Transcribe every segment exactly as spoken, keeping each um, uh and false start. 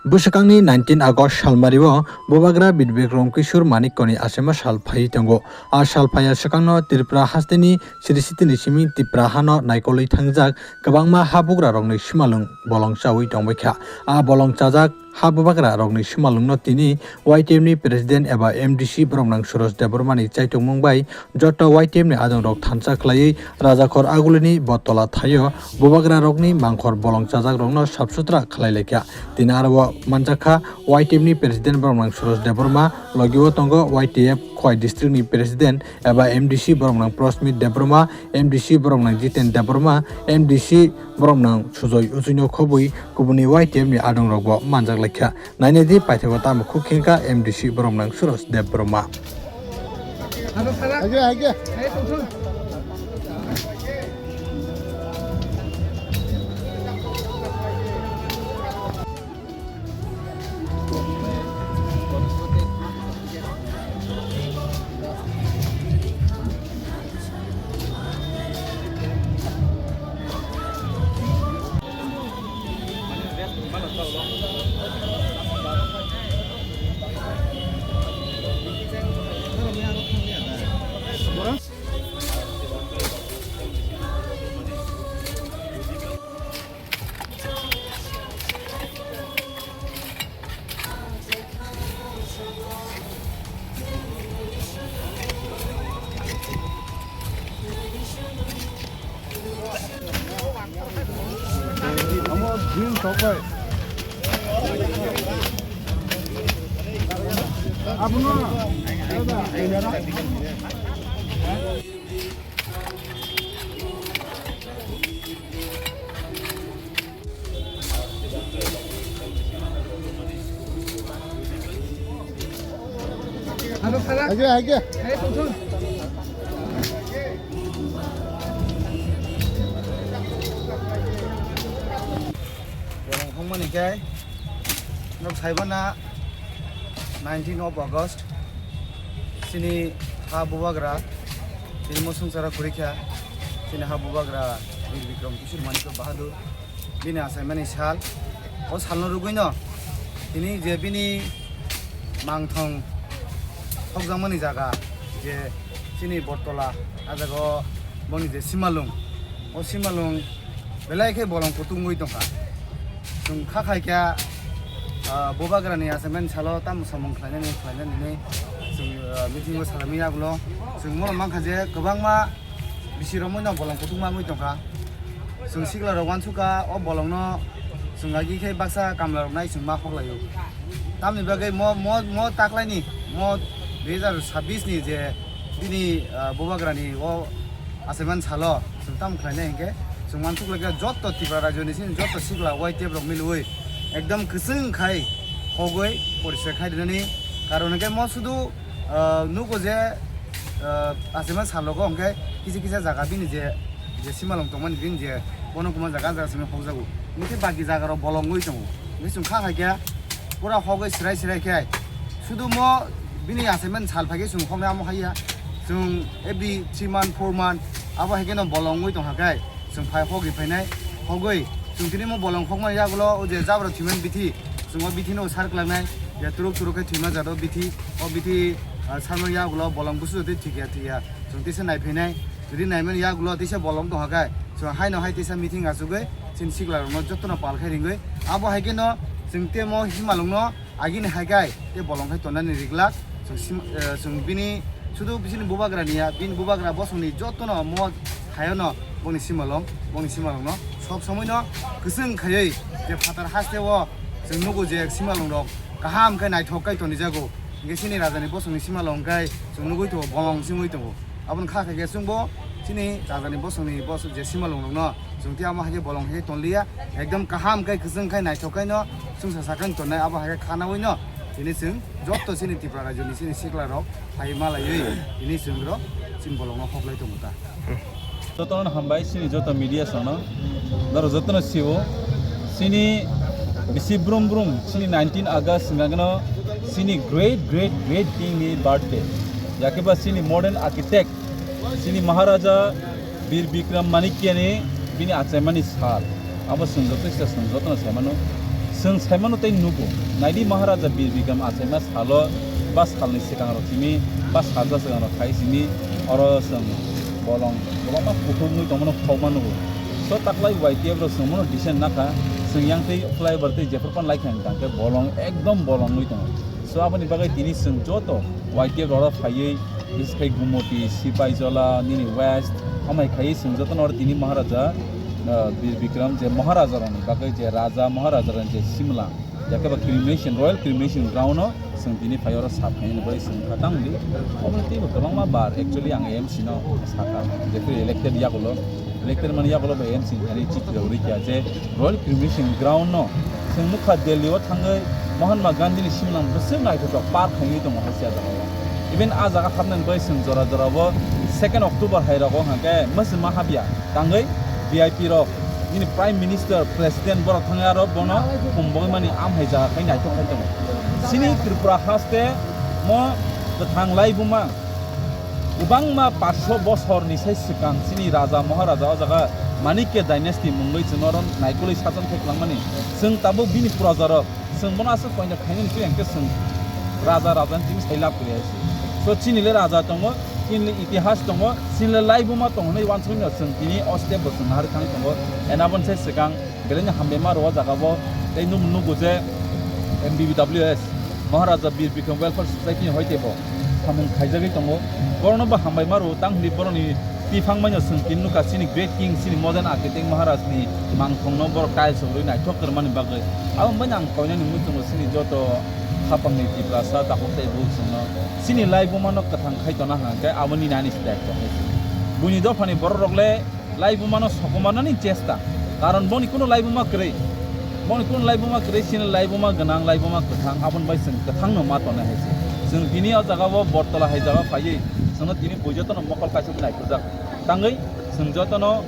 Bwswkangni nineteen August salmario Bubagra Bir Bikram Kishore Manikyani achaima sal phaiwi tongo. A sal phaiya swkangno Tripura hasteni siri sitini simi Tripura hano naikolwi thangjak kwbangma habugrarokni simalwng bolong chawi tongbaikha. A bolong chajak habugrarokni simalwngno tini Y T F ni President eba M D C boroknang Suraj Debbarmani chaitokmung bai joto Y T F ni adongrok thansa khlaiwi Rajakhor Agulini Bottola thaio bubagrarokni mangkhor bolong chajakrokno sap sutra khlai laikha. Tini aro o manjakha Y T F ni President boroknang Suraj Debbarma, logio tongo Y T F Khowai District ni President eba M D C boroknang Prosmit Debbarma, M D C boroknang Jiten Debbarma, M D C boroknang Sujoy Ujuino khobwi kubuni Y T F ni adongrokbo manjak laikha. Nainai di paithago tamo khuk khengkha M D C boroknang Suraj Debbarma. Borok hongmani khe nok saiba na nineteen of August chini ha bubagra, chini mosong chara kwrwi kha, chini ha bubagra Bir Bikram Kishore Manikya Bahadur bini achaimani sal. O salno rwgwino tini je bini mangthong thokjakmani jaga je chini Bottola, a jaga o boni je simalwng, o simalwng belai khe bolong kutung wngwi tongkha. Chwng kha khai khe, ah, bubagrani achaimani salo tamo samung khlainani, khlainani hinwi chwng, ah, meeting o salaimani yagulo chwng bono mankha je kwbangma bisi romwi no bolong kutung ma wngwi tongkha. Chwng sikla rok uansukha, o bolong no chwng agi khe baksa kamla rok nai chwng ma hoklaio. Tamni bagwi mo, mo, mo taklaini, mo dui hazar sabbish ni je bini, ah, bubagrani o achaimani salo chwng tamo khlainai hinkhe chwng uansuk laikha joto Tripura rajyo ni sini joto sikla Y T F rok milwi ekdom kwchwng khai hogwi poriskar khai rinani karon hinkhe mo sudu, ah, nugo je, ah, achaima salogo hinkhe kisa kisa jaga bini je, je simalwng tongmani bini je bono kwma jaga jaga simi hokjago. Hinkhe baki jaga rok bolong wngwi tongo. Hinkhe chwng kha khai khe pura hogwi srai srai khe sudu mo bini achaimani sal phai khe chwng hoknai amo haiya. Chwng every three month, four month abo hai kheno bolong wngwi tongkha khe chwng phai hogwi phainai. Hogwi chwng tini mo bolong hokmani yagulo o je jabra thwimani bithi, chwng o bithi no sar kwlangnai. Ya turuk turuk khe thwima jado bithi, o bithi, ah, sarmani yagulo bolong busu jotwi thikya thikya chwng tisa nai phainai. Jodi naimani yagulo tisa bolong tongkha khe chwng haino hai tisa meeting achugwi chini sikla rokno jotono pal khai ringwi abo hai kheno chwng tei mo himalwngno agini hai khe tei bolong khai tonani riglak. Chwng sim-, eh, chwng bini sudu bisini bubagra niya, bini bubagra bosongni jotono mo hayono bongni simalwng, bongni simalwngno sob somoino kwchwng khaiwi je phatar hasteo chwng nugo je simalwng rok kaham khe naithok khe tonijago. Hinkhe chini rajani bosongni simalwng khe chwng nugwi tongo, bolong singwi tongo. Aboni kha khe chwngbo chini rajani bosongni bosong je simalwng rokno chwng tei amo hai khe bolong hai khe tonliya, ekdom kaham khe kwchwng khe naithok khe no chwngsa sakhe tonnai abo hai khe khanawi no tini chwng joto chini Tripura rajyoni chini sikla rok phai malaiwi tini chwng rok chini bolong no hoklai tongo ta. Jotono hambai chini joto media sano daro jotono sio chini bisi brum brum chini nineteen August hingkha khe no chini great great great king ni birthday yakhe ba chini modern architect chini Maharaja Bir Bikram Manikyani bini achaimani sal. Abo chwng joto se chwng jotono sai mano. Chwng saimano tei nugo, naidi Maharaja Bir Bikram achaima salo ba salni swkangrok simi ba salsa swkangrok khai simi oro chwng bolong kwbangma kuthuk wngwi tongmano khokma nugo. So taklai Y T F rok chwng bono decision nakha, chwng yang tei flyover tei jephru pan laikha hwn tangkhe bolong ekdom bolong wngwi tongo. So aboni bagwi tini chwng joto Y T F rok phaiwi, bises khai Gumoti, Sipaijola, nini West, amai khai chwng jotono oro tini Maharaja, ah, Bir Bikram je Maharaja rokni bagwi je Raja Maharaja rokni je Simla, yakhe ba cremation, Royal Cremation Ground o chwng tini phai oro sap khainani bagwi chwng kha tamo di. Omo teibo kwbangma bar actually ang M C no sakha, jefre elected yagulo. Elected mani yagulo bai M C thani chitra uri kya je Royal Cremation Ground no chwng nukha Delhi o thangwi Mahatma Gandhi ni simlang bwswk naithotok park khainwi tongo hai se jaga o. Even a jaga hapnani bai chwng jora jora bo second October hai rogo hwnkhe mwswma habya tangwi V I P rok nini Prime Minister, President borok thangwi aro bono kumbogwi mani amhai jaga khai naithok khai tongo. Chini Tripura haste mo kwthang laibuma Kwbangma paanch sho bosorni sai swkang chini Raja Maharaja o jaga Manikya dynasty mungwi chwng oro naikolwi sajon khe kwlangmani. Chwng tabuk bini projarok, chwng bono aswk koina khainani twi hwnkhe chwng Raja Raja ni twi sai lab kwrwi hai se. So chini le Raja tongo, chini le itihas tongo, chini le laibuma tongo hwnwi uansukmani chwng tini o step bo chwng naharwi thangwi tongo. And aboni sai swkang Belai no hambai ma rwo o jaga bo. Tei nung nugo je M B B W S, Maharaja Bir Bikram Welfare Society ni hoi tebo samung khaijagwi tongo. Borokno bo hambai ma rwo, tang hwnwi borokni tiphang maino chwng tin nukha chini Great King, chini Modern Architect Maharaj ni mangthong no borok tiles rwi naithok kwrwmani bagwi. Abo wngbai ang koinani muchungo chini joto khapang ni Tiprasa takhuk tei bukhuk chwngno chini laibuma no kwthang khai tona hwnkhe abo nini ani step tong. Buini dophani borok rok le laibuma no sokomornani chesta, karon boni kuno laibuma kwrwi, boni kuno laibuma kwrwi, chini laibuma gwnang, laibuma kwthang, aboni bai chwng kwthang no ma tongnai hai se. Chwng tini o jaga o Bortola hai jaga phaiwi chwngno tini bui jotono mokol kaisa naithokjak tangwi chwng jotono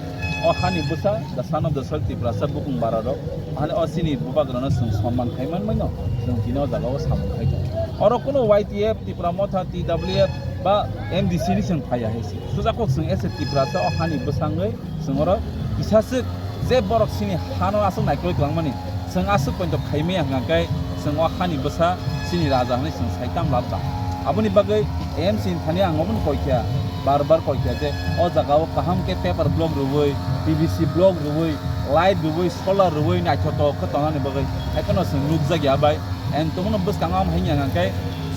o hani bwsa, the son of the soil, Tiprasa bukung bara rok, hani o chini bubagrano chwng sonman khai manmai no chwng tini o jaga o samung khai tongo. Oro kuno Y T F, Tipra Motha, T W F ba M D C ni chwng phaiya hai se. Sujakuk chwng S A Tiprasa o hani bwsangwi chwng oro kisaswk je borok chini hano aswk naikolwi kwlangmani, chwng aswk poito khaimaya hwnkhe chwng o hani bwsa chini raja hwnwi chwng sai tam lab tang. Aboni bagwi M C ni thani ang omono koikha, bar bar koikha je o jaga o kaham khe paper block rwui, P V C block rwui, light rwui, solar rwui naithotok khe tongnani bagwi haikheno chwng nukjakya bai. And tongmano bwskango ang hai hwnka khe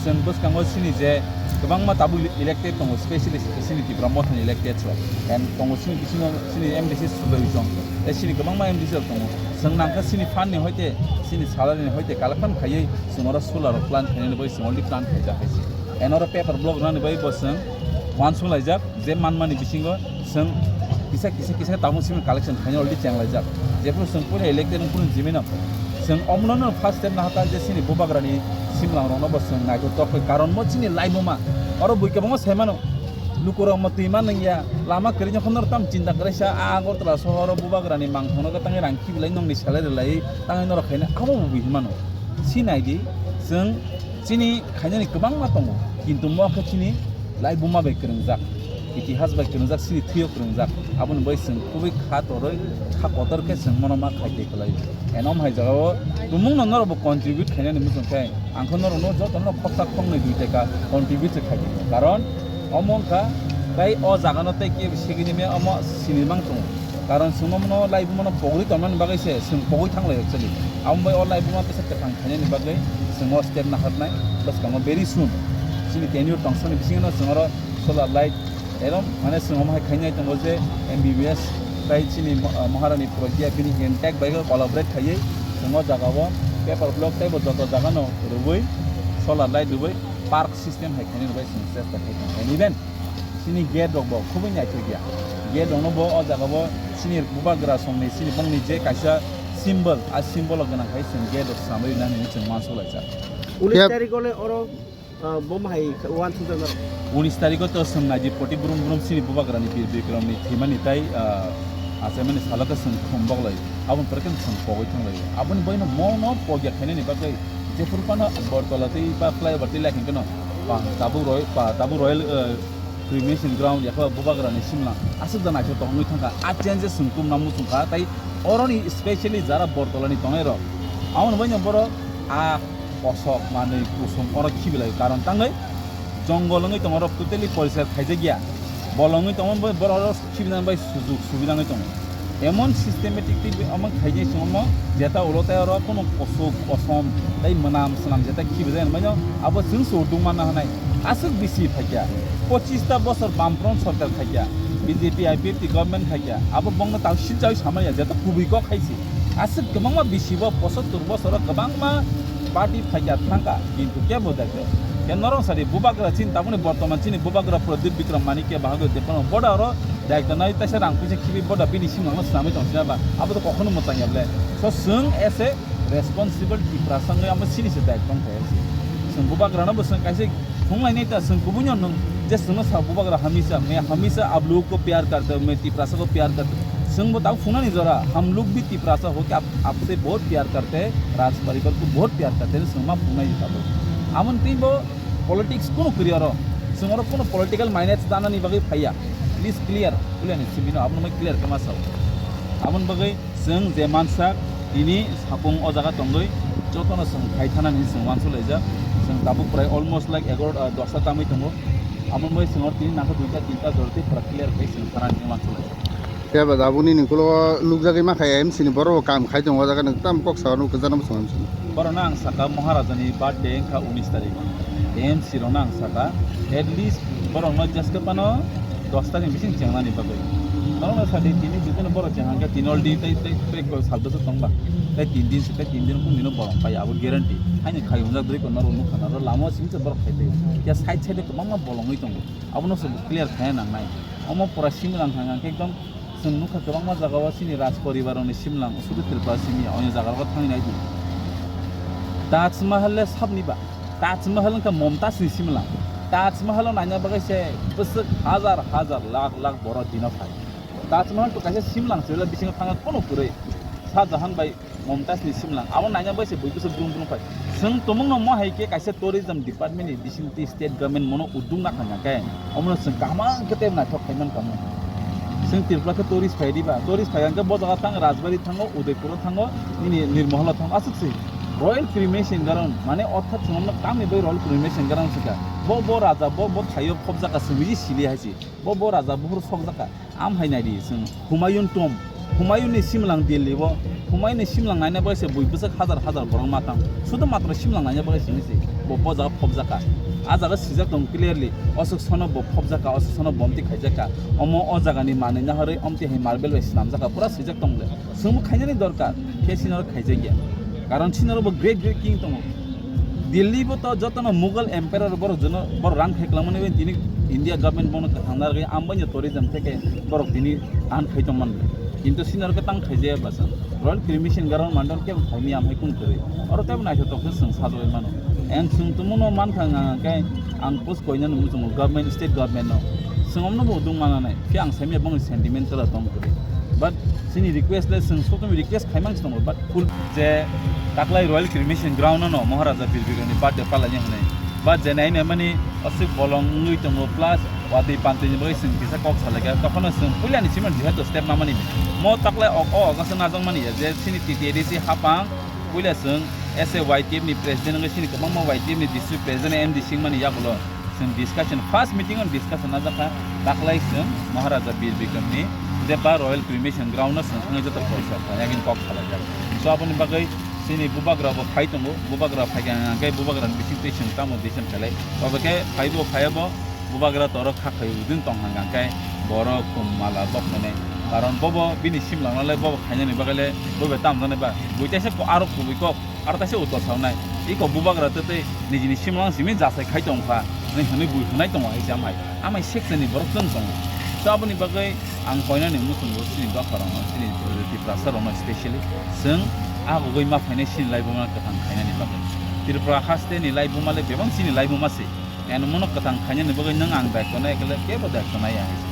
chwng bwskango chini je kwbangma tabuk elected tongo, specially chini Tipra Mothani elected rok. And tongo chini bisingo chini M D C Subai Ujong, tei chini kwbangma M D C rok tongo. Chwng nangkha chini fund ni hoite, chini salary ni hoite collection khaiwi chwng oro solar rok plan khainani bai chwng already plan khaijak hai se. And oro paper block rwnani bai bo chwng uansuk laijak. Je manmani bisingo chwng kisa kisa kisa tabuk simi collection khaina already chenglaijak. Jephuru chwng puila elected wng phuru jimino chwng omono no first step nahata je chini bubagrani simlang rokno bo chwng naithotok khe, karon mo chini laibuma oro bui kwbangma saimano, lukurok mo twi ma nungya, lama kwrwino phano tam chinta kwrwisa, a Agartala sohoro bubagrani mangthokno tangwi rang khibilai nongni salary lai tangwi norok khaina abo bo bui hinmano. Si naidi, chwng chini khainani kwbangma tongo, kintu mo khe chini laibuma bai kwrwngjak, itihas bai kwrwngjak, chini thwio kwrwngjak. Aboni bai chwng kubui kha torwi, kha kotor khe chwng mono ma khai tei kwlai. Enom hai jagao tumungno norokbo contribute khainani muchung khe, ang khe norokno jotono khorsa khornwi dui taka contribute se khai tei. Karon omo wngkha tei o jagano tei kebo segini me omo sinimang tongo. Karon chwng omono laibumano pogri tongmani bagwi se chwng pogwi thanglai actually. Amo bai o laibuma bwsa kwthang khainani bagwi chwng o step naharnai bwskango very soon. Chini tenure tongsani bisingo chwng oro solar light, erom mane chwng omo hai khainai tongo je M B B S tei chini mo-, Maharani Pragya bini intact bai collaborate khaiwi chwng o jaga o paper block tei bo joto jaga no rwui solar light rwui park system hai khainani bai chwng chesta khai tong kha. Even chini gate rok bo khubui naithok ya. Gate rok no bo o jaga bo chini bubagra songni chini bongni je kaisa symbol, a symbol o gwnang khai chwng gate rok samwi nani chwng uansuk laijak. Unis Yep. Tarikh o le oro, ah, bom hai uansuk jak naro. Unis tarikh o to chwng naidi poti brum brum chini bubagra ni Bir Bikram ni thwimani tai, ah, achaimani salo khe chwng khum boklai. Aboni pore khe chwng pogwi thang lai. Aboni boino mo no pogya khainani bagwi jephuru phano Bortola tei ba flyover tei lai khe no pa tabuk roi pa tabuk royal, ah, Cremation ground, yakha bubagrani simla aswk da naithok tongwi thangkha. A changes chwng tumna muchungkha, tei oroni specially jara Bortolani tongnai rok, Aboni bagwi no borok a kosok manwi kusum oro khibilai karon tangwi jongol wngwi tongo, oro totally poriskar khaijakya. Bolong wngwi tongo, borok oro khibinani bai sujug subida wngwi tongo. Emon systematic tei omo khaijak se omo jeta ulo tei oro kunu kosok kosom tei mwnam swnam jeta khibijak hinwi no abo chwng se uduk manna hwnwi. Aswk bisi phaikya, pochista bosor Bamfront sorkar khaikya, B J P I P F T government khaikya, abo bongno tang silchawi samaya, jeto kubui kok hai se. Aswk kwbangma bisi bo, posottur bosoro kwbangma party phaikya thangkha, kintu kebo daikhe. Khe norok sadi bubagra chini tabukni bortoman chini bubagra Pradyut Bikram Manikya bahagwi dekhano boda oro daikta nai taisa rang puisa khibi boda bini simangno swnamwi tong sina ba, abo to kokhono mwchangya ble. So chwng ese responsible Tiprasa wngwi amo sini se daikto wngkha. Chwng bubagrano bo chwng kaisa phunglainai ta, chwng kubuino nwng je chwngno sa bubagra hamisa, "Main hamisa aap log ko pyar karta hu, main Tiprasa ko pyar karta hu." Chwng bo tabuk phungnani jora, "Hum log bhi Tiprasa ho ke aap, aapse bahut pyar karte hain, Raj parivar ko bahut pyar karte hain," chwng ma phungnai tabuk. Amoni twi bo politics kunu kwrwi oro. Chwng oro kunu political minus danani bagwi phaiya. Please clear, puilani simi no abono mai clear khe ma sao. Aboni bagwi chwng je mansak, tini sapung o jaga tongwi jotono chwng khai thanani chwng wansuk laijak. Chwng tabuk prai almost like egaro, ah, dosta tamwi tongo. Aboni bagwi chwng oro tini nangkhe duita tinta jora tei pura clear khai chwng thanani wansuk laijak. Khe ba tabukni nini ulo nukjagwi ma kha M C ni borok bo kam khai tongo o jaga, nwng tamo kok sao nuk kwchangma chwng M C ni. Borokno ang saka Maharajani birthday wngkha unis tarikh. M C rokno ang saka at least borokno jeske phano dosta ni bising chengnani bagwi. Norokno sadi tini jotono borok cheng hangkhe tini already tei, tei, tei ko sal bwswk tongba. Tei tin din se, tei tin din kung dino borok pai abo guarantee. Haini khai hunjak dri ko norok nukha norok lama o simi se borok khai tei. Ya side side o kwbangma bolongwi tongo. Abono se clear khai nangnai. Omo pura simi lang thang hangkhe ekdom chwng nukha kwbangma jaga o chini Raj poribar rokni simlang sudu Tripura simi o jaga rogo thangwi nai di. Taj Mahal le sabni ba. Taj Mahal wngkha Momtaj ni simlang. Taj Mahal o naina bagwi se bwswk hajar hajar lakh lakh borok dino phai. Taj Mahal to kaisa simlang se bisingo thangna kono kwrwi. Shah Jahan bai Momtaj ni simlang. Abo naina bagwi se bui bwswk brum brum phai. Chwng tumungno mo hai khe kaisa tourism department ni bising twi state government mono uduk na kha khe omono chwng kaham khe tei naithok khai man kamo. Chwng Tripura khe tourist phai diba, tourist phai hwnkhe bo jaga thang Rajbari thango, Udaipur o thango, nini Nirmahal o thango, aswk se. Royal cremation ground mane orthat chwng omono tamni bai royal cremation ground se kha. Bo, bo raja, bo, bo thaio phobjak kha, chwng bisi sili hai se. Bo, bo raja buphuru sokjak kha. Am hai nai di chwng Humayun tomb, Humayun ni simlang Delhi o, Humayun ni simlang naina bagwi se bui bwswk hajar hajar borok ma tang, sudo matro simlang naina bagwi simi se bo, bo jaga phobjak kha. A jaga swijak tong clearly, oswk sono bo phobjak kha, oswk sono bo omtwi khaijak kha, omo o jaga ni manwi nahorwi omtwi hai marble bai swnamjak kha, pura swijak tong le. Chwngbo khainani dorkar, khe chini oro khaijakya. Karon chini oro bo great great king tongo. Delhi bo to jotono Mughal Emperor borok jono, borok rang khe kwlangmani bai tini India government bono kwthang narwgwi ambai no tourism theke borok tini tan khai tongmani. Kintu chini oro khe tang khaijaya bwsa. Royal cremation ground mandon kebo khaimya amhai kung kwrwi. Oro tebo naithotok khe chwng sajagwi mano. And chwng tumuno mankha hwnka hwnkhe ang post koinani muchungo government, state government no. Chwng omno bo udung mananai. Khe ang saimya bongni sentimental tong kwrwi. But chini request le chwng sotumi request khaimang se tongo, but full je taklai Royal Cremation Ground no Maharaja Bir Bikram ni birthday palaini hwnwi. But je nai nai mani aswk bolong wngwi tongo, plus watwi pantwi ni bagwi chwng kisa kok salaikha. Tokhono chwng puilani simi jehetu step namani. Mo taklai o, o, o, gasa najak mani ya, je chini T T A D C hapang, puila chwng as a Y T F ni president wngwi chini kwbangma Y T F ni district president M D C wngmani yagulo. Chwng discussion, first meeting o discussion najak kha, taklai chwng Maharaja Bir Bikram ni je ba Royal Cremation Ground no chwng thangwi joto porsa kha, yakin kok salaijak. So aboni bagwi chini bubagra bo phai tongo, bubagra phai kha hwnkhe bubagra ni bising twi chwng tamo decision khailai. Obo khe phai bo phai bo bubagra toro kha khai udin tong hwnkhe borok kum mala bok khainai. Karon bobo bini simlang nalai bobo khainani bagwi le bobo tam janai ba. Buitaisa ko aro kubui kok. Aro kaisa utor sawnai, iko bubagra tei tei nijini simlang simi jasai khai tong kha, hwnwi hwnwi bui hwnai tongo hai se amhai. Amhai section ni borok chwng tongo. So aboni bagwi ang koinani muchungo chini dopha rokno, chini Tiprasa rokno specially chwng agugwi ma phainai chini laibuma kwthang khainani bagwi. Tripura haste ni laibuma le bebak chini laibuma se. Eno mono kwthang khainani bagwi nwng ang daikto nai khe le kebo daikto nai ya hai se.